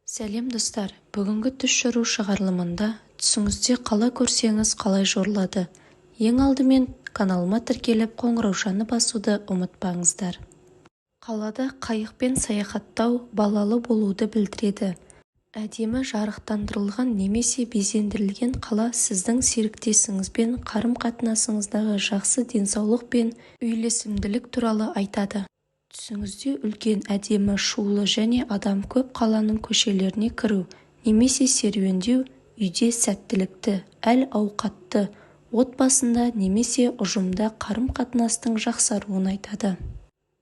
Сәлем, достар! Бүгінгі түс жору шығарылымында түсіңізде қала көрсеңіз қалай жорылады? Ең алдымен каналыма тіркеліп, қоңыраушаны басуды ұмытпаңыздар. Қалада қайықпен саяхаттау балалы болуды білдіреді. Әдемі жарықтандырылған немесе безендірілген қала сіздің серіктесіңізбен қарым-қатынасыңыздағы жақсы денсаулық пен үйлесімділік туралы айтады. Түсіңізде үлкен, әдемі, шулы және адам көп қаланың көшелеріне кіру немесе серуендеу үйде сәттілікті, әл-ауқатты, отбасында немесе ұжымда қарым-қатынастың жақсаруын айтады.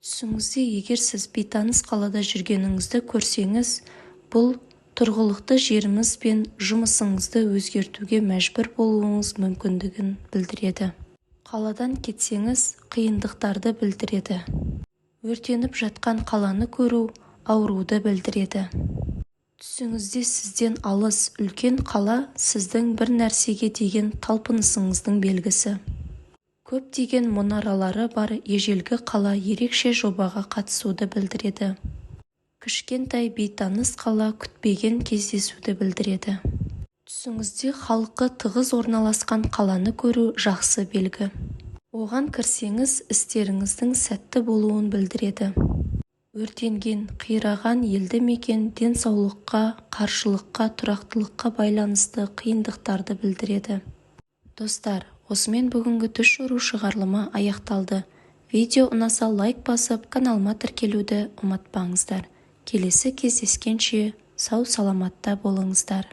Түсіңізде егер сіз бейтаныс қалада жүргеніңізді көрсеңіз, бұл тұрғылықты жеріңіз бен жұмысыңызды өзгертуге мәжбүр болуыңыз мүмкіндігін білдіреді. Қаладан кетсеңіз, қиындықтарды білдіреді. Өртеніп жатқан қаланы көру ауруды білдіреді. Түсіңізде сізден алыс, үлкен қала сіздің бір нәрсеге деген талпынысыңыздың белгісі. Көптеген мұнаралары бар ежелгі қала ерекше жобаға қатысуды білдіреді. Кішкентай бейтаныс қала күтпеген кездесуді білдіреді. Түсіңізде халқы тығыз орналасқан қаланы көру жақсы белгі. Оған кірсеңіз, істеріңіздің сәтті болуын білдіреді. Өртенген, қираған елді мекен денсаулыққа, қаржылыққа, тұрақтылыққа байланысты қиындықтарды білдіреді. Достар, осымен бүгінгі түс жору шығарылымы аяқталды. Видео ұнаса, лайк басып, каналыма тіркелуді ұмытпаңыздар. Келесі кездескенше сау-саламатта болыңыздар.